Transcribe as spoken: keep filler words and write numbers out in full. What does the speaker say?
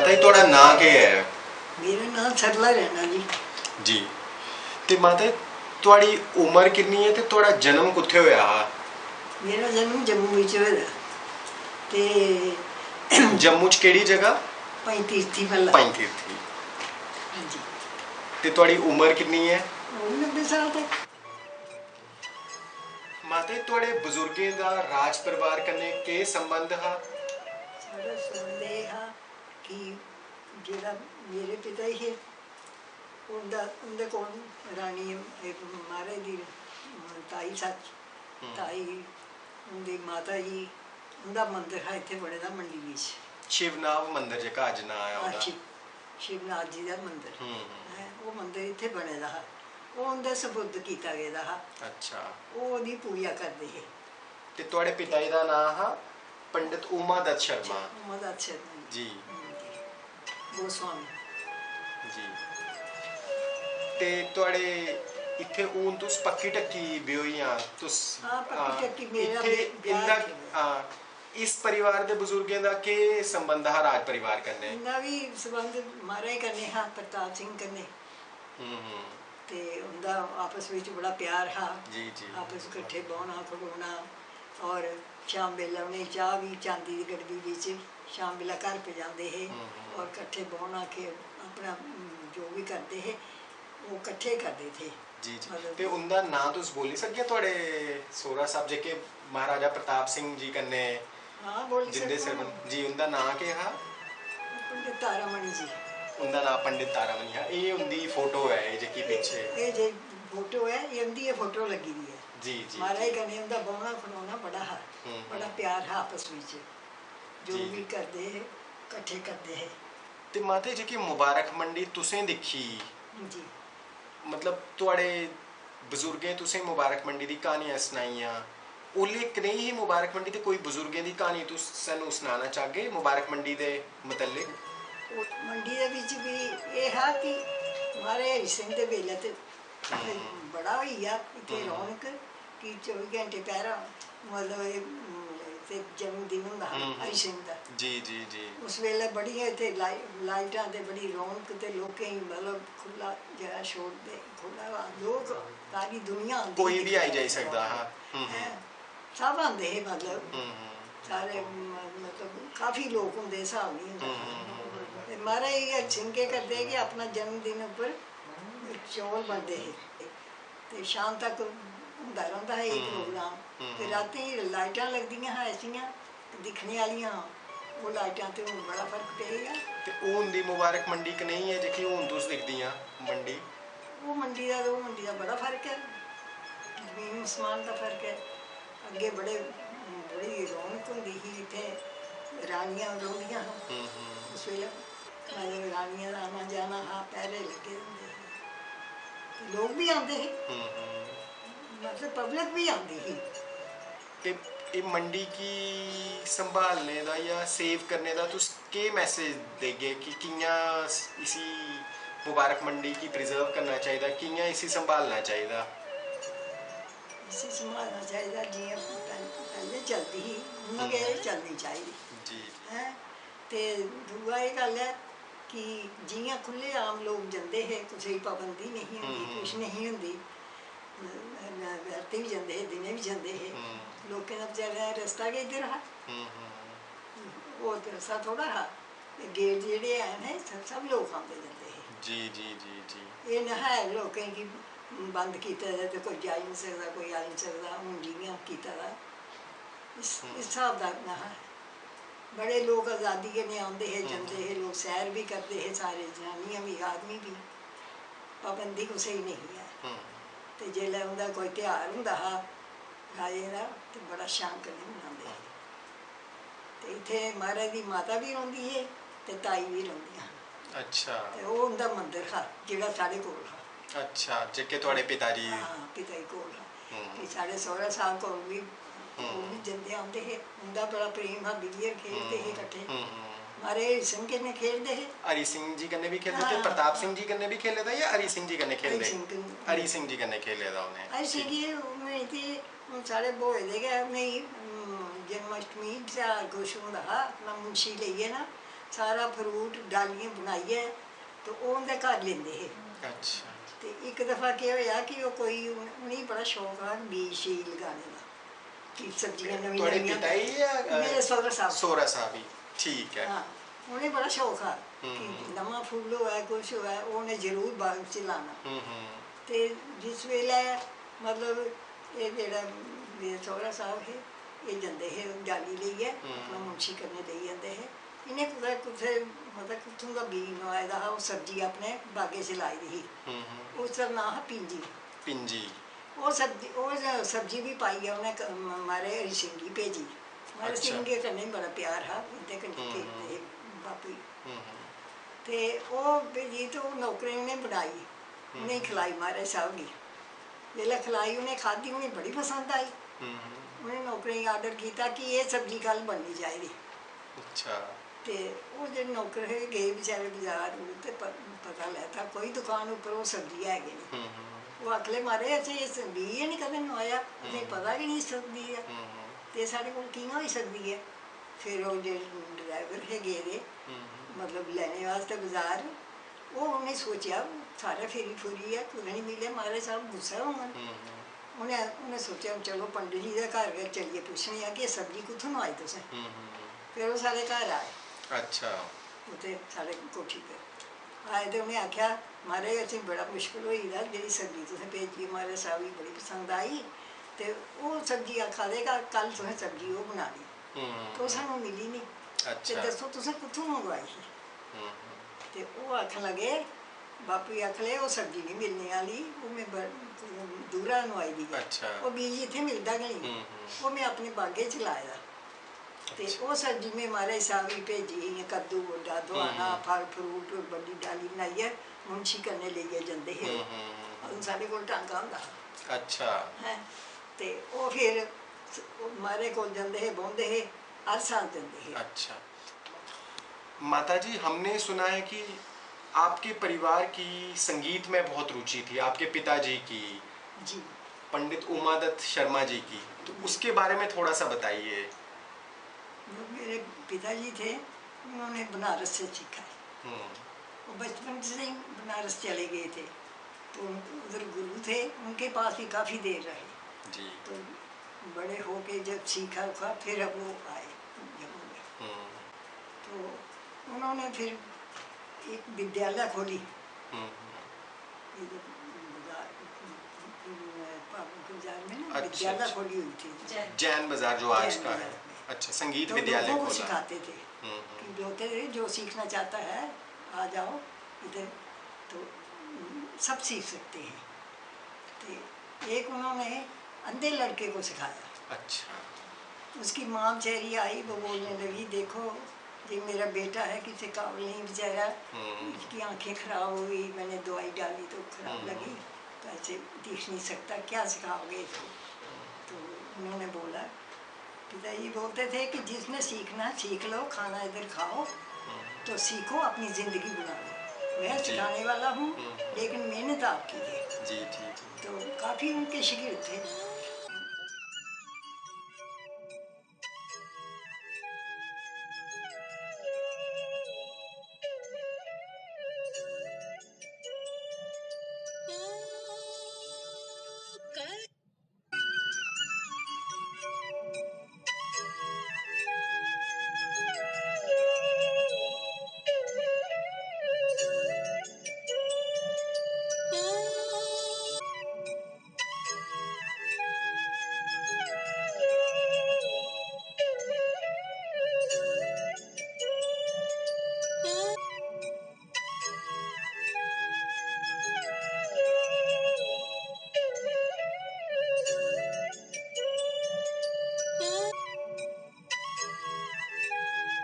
माता जी, थुआढ़ा नांऽ केह् ऐ? मेरा नांऽ सरला रैना जी। जी। ते माता जी, थुआढ़ी उम्र किन्नी ऐ ते थुआढ़ा जन्म कुत्थै होआ हा? मेरा जन्म जम्मू बिच होए दा। ते जम्मू च केह्ड़ी जगह? पंजतीर्थी भला। पंजतीर्थी। हां जी। ते थुआढ़ी उम्र किन्नी ऐ? हून नब्बे साल तक। माता जी, थुआढ़े बजुर्गें दा राज परिवार कन्नै केह् संबंध हा? साढ़ा संबंध एह् हा कि जेह्ड़ा मेरे पिता जी हे, उं'दा उं'दे कोल रानी, एह्, महाराज दी, अम, ताई सच, हम्म। ताई, उं'दी माता जी, उं'दा मंदर हा इत्थै बने दा मंडी बिच। शिवनाव मंदर जेह्का अज्ज नांऽ ऐ ओह्दा। शिव शिवनाथ जी दा मंदर। हम्म, हम्म। हैं, ओह् मंदर इत्थै बने दा हा। ओह् उं'दे सपुर्द कीता गेदा हा। अच्छा। ओह् ओह्दी पूजा करदे हे। ते थुआढ़े पिता जी दा नांऽ हा पंडित उमादत्त शर्मा। उमादत्त शर्मा जी। गोस्वामी। जी। ते थुआढ़े इत्थै हून तुस पक्की ढक्की ब्योही आं तुस? हां, पक्की हां, ढक्की मेरा इत्थै ब्याह, ब्याह इंदा, इत्थै होआ। हां, इस परिवार दे बजुर्गें दा केह् संबंध हा राज परिवार कन्नै? इन्ना बी संबंध महाराज कन्नै हा, प्रताप सिंह कन्नै। हम्म, हम्म। ते उं'दा आपस बिच बड़ा प्यार हा। जी, जी। आपस कट्ठे बौह्ना खड़ोना, और शाम बेल्लै उ'नें चाह् बी चांदी दी गड़बी बिच शाम बेल्लै घर पजांदे हे। हम्म, हम्म। और कट्ठे बौह्ना के अपना, उम, जो बी करदे हे, ओह् कट्ठे करदे थे। जी, जी। मतलब ते उं'दा नांऽ तुस बोली सकगे? थुआढ़े सौह्रा साहब जेह्के महाराजा प्रताप सिंह जी कन्नै हां, बोली जिंदे सकदा सिर हां। जी, उं'दा नांऽ केह् हा? पंडित तारामणि जी। उं'दा नांऽ पंडित तारामणि हा। एह् उं'दी फोटो ऐ, एह् जेह्की पिच्छे। एह् जे फोटो ऐ, एह् उं'दी गै फोटो लग्गी दी ऐ। जी, जी, महाराज जी। कन्नै उं'दा बौह्ना खड़ोना बड़ा हा, हम्म, बड़ा हम्म। प्यार हा आपस बिच। जो जी, बी जी। करदे हे, कट्ठे करदे हे। ते माता जी, जेह्की मुबारक मंडी तुसें दिक्खी, जी। मतलब, थुआढ़े बजुर्गें तुसें मुबारक मंडी दी क्हानियां सनाइयां, ओल्लै कनेही ही मुबारक मंडी ते कोई बजुर्गें दी क्हानी तुस सानू सनाना चाहगे मुबारक मंडी दे मतलब? ओह् मंडी दे बिच बी एह् हा कि महाराज हरि सिंह दे बेल्लै ते बड़ा होई गेआ इत्थै हम्म। रौनक कि चौबी घैंटे पैह्रा, मतलब, एह्, उम, ते जन्मदिन होंदा हा हम्म, हम्म। हरि सिंह दा। जी, जी, जी। उस बेल्लै बड़ी गै इत्थै लाई-, लाइटां ते बड़ी रौनक ते लोकें गी, मतलब, खु'ल्ला जगह छोड़दे, खु'ल्ला लोक, सारी दुनिया आंदी कोई ही बी आई दिक्खने जाई सकदा हा। हम्म, हम्म। हैं, सब आंदे हे, मतलब, हम्म, हम्म। सारे, म-, मतलब, काफी लोक होंदे, स्हाब निं होंदा। हम्म, हम्म, हम्म। ते महाराज जी हरि सिंह केह् करदे हे कि अपना जन्मदिन उप्पर चौल बनदे हे ते शाम तक होंदा रौंह्दा हा एह् हम्म। प्रोग्राम। हम्म। ते रातीं लाइटां लगदियां हां ऐसियां दिक्खने आह्लियां, ओह् लाइटां ते हून बड़ा फर्क पेई गेआ। ते हून दी मुबारक मंडी कनेही ऐ जेह्की हून तुस दिखदियां मंडी? ओह् मंडी दा ते ओह् मंडी दा बड़ा फर्क ऐ, जमीन असमान दा फर्क ऐ। अग्गें बड़े, बड़ी रौनक होंदी ही इत्थै, रानियां रौंह्दियां हां। हम्म, हम्म। उस बेल्लै मतलब रानियां दा आना जाना हा, पैह्रे लग्गे दे होंदे हे। ते लोक बी आंदे हे, हम्म, हम्म। मतलब पब्लिक बी आंदी ही। ते एह् मंडी गी संभालने दा जां सेव करने दा तुस केह् मैसेज देगे कि कि'यां इसी मुबारक मंडी गी प्रिजर्व करना चाहिदा, कि'यां इसी संभालना चाहिदा? इसी संभालना चाहिदा जि'यां पैह्ले, पैह्ले चलदी ही, उ'आं गै एह् चलनी चाहिदी। जी। हैं? ते दूआ एह् गल्ल ऐ कि जि'यां खु'ल्ले आम लोक जंदे हे, कुसै गी पाबंदी नेईं होंदी, हम्म। कुछ नेईं होंदी, रातीं बी जंदे हे, दिनें बी जंदे हे। हम्म। लोकें दा बचैरें दा रस्ता गै इद्धर हा, हम्म, हम्म। होर ते रस्ता थोह्ड़ा हा। ते गेट जेह्ड़े हैन हे, सब, सब लोक आंदे जंदे हे। जी, जी, जी, जी। एह् नेईं हा लोकें गी बंद कीते दा ते कोई जाई निं सकदा, कोई आई निं सकदा। हून जि'यां कीते दा, इस, हम्म। इस स्हाब दा नेईं हा। बड़े लोक अजादी कन्नै आंदे हे, हम्म। जंदे हे, लोक सैर बी करदे हे, सारे, जनानियां बी, आदमी बी। पाबंदी कुसै गी नेईं ही ऐ। हम्म। ते जेल्लै उं'दा कोई तेहार होंदा हा राजें दा, ते बड़ा शान कन्नै मनांदे हे। ते इत्थै महाराज दी माता बी रौंह्दी ही ते ताई बी रौंह्दियां हियां। अच्छा। ते ओह् उं'दा मंदर हा जेह्ड़ा साढ़े कोल हा। अच्छा, जेह्के थुआढ़े पिता जी। हां, पिता जी कोल हा। हम्म। फ्ही साढ़े सौह्रा साहब कोल बी, हम्म। ओह् बी जंदे औंदे हे। उं'दा बड़ा प्रेम हा, बिलियर खेलदे हे हम्म। कट्ठे। हम्म, हम्म। महाराज हरि सिंह कन्नै खेलदे हे। हरि सिंह जी कन्नै बी खेलदे ते हां। प्रताप सिंह जी कन्नै बी खेले दा जां हरि सिंह जी कन्नै खेलदे? हरि सिंह कन्नै। हरि सिंह जी कन्नै खेले दा उ'नें। हरि सिंह जी, उ'नें ते हून साढ़े ब्होए दे गै, उ'नेंगी, उम, जन्माष्टमी दा खुश होंदा हा, अपना मुंशी लेइयै ना, सारा फ्रूट डालियां बनाइयै ते ओह् उं'दे घर लेंदे हे। अच्छा। ते इक दफा केह् होएआ कि ओह् कोई, उ'नेंगी बड़ा शौक हा बीऽ शीऽ लगाने दा, कि सब्जियां नमियां थुआढ़े नमियां। पिता जी जां, अ, मेरे सौह्रा साहब। सौह्रा साहब ही, ठीक ऐ। हां, उ'नेंगी बड़ा शौक हा कि हम्म। नमां फुल्ल होऐ, कुछ होऐ, ओह् उ'नें जरूर बाग च लाना। हम्म, हम्म। ते जिस बेल्लै, मतलब, एह् जेह्ड़ा मेरे सौह्रा साहब हे, एह् जंदे हे डाली लेइयै, हम्म। अपना मुंशी कन्नै लेई जंदे हे। इ'नें कुतै, कुतै, मतलब, कुत्थूं दा बीऽ नोआए दा हा, ओह् सब्जी अपने बागै च लाई दी ही। हम्म, हम्म। उसदा नांऽ हा पिंजी। पिंजी। ओह् सब्जी, ओह् ज-, सब्जी बी पाइयै उ'नें क-, म-, म्हाराज हरि सिंह गी भेजी। म्हाराज अच्छा। सिंह दे कन्नै बड़ा प्यार हा, उं'दे कन्नै हम्म, भेजदे हे बापू जी। हम्म, हम्म। ते ओह् भेजी ते ओह् नौकरें उ'नें बनाई, हम्म। उ'नें खलाई म्हाराज साहब गी। जेल्लै खलाई उ'नें खाद्धी, उ'नें बड़ी पसंद आई। हम्म। उ'नें नौकरें गी आर्डर कीता कि एह् सब्जी कल बननी चाहिदी। अच्छा। ते ओह् जेह्ड़े नौकर हे, गे बेचारे बजार, ते प-, पता लैता, कोई दुकान उप्पर ओह् सब्जी है गै निं। हम्म, हम्म। ओह् आखन लगे, "म्हाराज, असें इस बीऽ गै निं कदें नोआया, असें हम्म। पता गै निं इस सब्जी दा। हम्म, हम्म। ते साढ़े कोल कि'यां होई सकदी ऐ?" फिर ओह् जेह्ड़े ड्राइवर हे गेदे, हम्म। मतलब, लैने आस्तै बजार, ओह् उ'नें सोचेआ, सारै फिरी फुरियै कुतै निं मिलेआ, म्हाराज साहब गुस्सा होङन। हम्म, हम्म। उ'नें, उ'नें सोचेआ, "चलो, पंडित जी दे घर गै चलियै पुच्छने आं कि एह् सब्जी कुत्थूं नोआई तुसें?" हम्म, हम्म, हम्म। फिर ओह् साढ़े घर आए। अच्छा। उत्थै साढ़े कोठी पर आए ते उ'नें आखेआ, "म्हाराज, असें बड़ा मुश्कल होई दा, जेह्ड़ी सब्जी तुसें भेजी, म्हाराज साहब गी बड़ी पसंद आई, ते ओह् सब्जी आखा दे कि कल तुसें सब्जी ओह् बनानी, हम्म। ते ओह् सानूं मिली निं। ते अच्छा। दस्सो, तुसें कुत्थूं मंगवाई ही?" हम्म। ते ओह् आखन लगे, बापू जी आखन लगे, "ओह् सब्जी निं मिलने आह्ली, ओह् में ब-, दूरा नोआई दी ऐ। अच्छा। ओह् बीऽ इत्थै मिलदा गै निं। हम्म, हम्म। ओह् में अपने बागै च लाए दा।" ते अच्छा। ओह् सब्जी में म्हाराज साहब गी भेजी ही, इ'यां कद्दू गोड्डा, दोआना, हम्म। फल फ्रूट, बड्डी डाली बनाइयै मुंशी कन्नै लेइयै जंदे हे। हम्म, हम्म, हम्म। अदूं साढ़े कोल टांगा होंदा हा। अच्छा। हैं? ते ओह् फिर स-, ओह् म्हाराज कोल जंदे हे, बौंह्दे हे, हर साल जंदे हे। अच्छा। माता जी, हमने सुना है कि आपके परिवार की संगीत में बहुत रुचि थी, आपके पिताजी की, जी। पंडित उमादत्त शर्मा जी की, तो हम्म। उसके बारे में थोड़ा सा बताइए। वो मेरे पिताजी थे, उन्होंने बनारस से सीखा है। हम्म। वो बचपन से ही बनारस चले गए थे, तो उधर गुरु थे, उनके पास ही काफ़ी देर रहे। जी। तो बड़े होके जब सीखा उखा, फिर अब वो आए जम्मू में। हम्म। तो उन्होंने फिर एक विद्यालय खोली। हम्म, हम्म। ये जो बाजार, बाजार में ना अच्छा, विद्यालय अच्छा। खोली हुई थी। जैन। जैन बाजार जो आज जैन का है। बाजार में। अच्छा, संगीत तो विद्यालय लोगों को खोला। सिखाते थे हम्म, हम्म। कि जो थे, जो सीखना चाहता है, आ जाओ इधर, तो सब सीख सकते हैं। तो एक उन्होंने अंधे लड़के को सिखाया। अच्छा। उसकी माँ बेचारी आई, वो बोलने लगी, "देखो, ये मेरा बेटा है, किसी काबिल नहीं बेचारा, हम्म। इसकी आंखें खराब हुई, मैंने दवाई डाली तो खराब हम्म। लगी, तो ऐसे दिख नहीं सकता, क्या सिखाओगे इसको?" तो उन्होंने बोला, पिताजी बोलते थे कि "जिसने सीखना है, सीख लो, खाना इधर खाओ, हम्म। तो सीखो, अपनी ज़िंदगी बनाओ। मैं जी। सिखाने वाला हूँ, हम्म। लेकिन मेहनत आपकी है।" जी, जी, जी। तो काफ़ी उनके शागिर्द थे।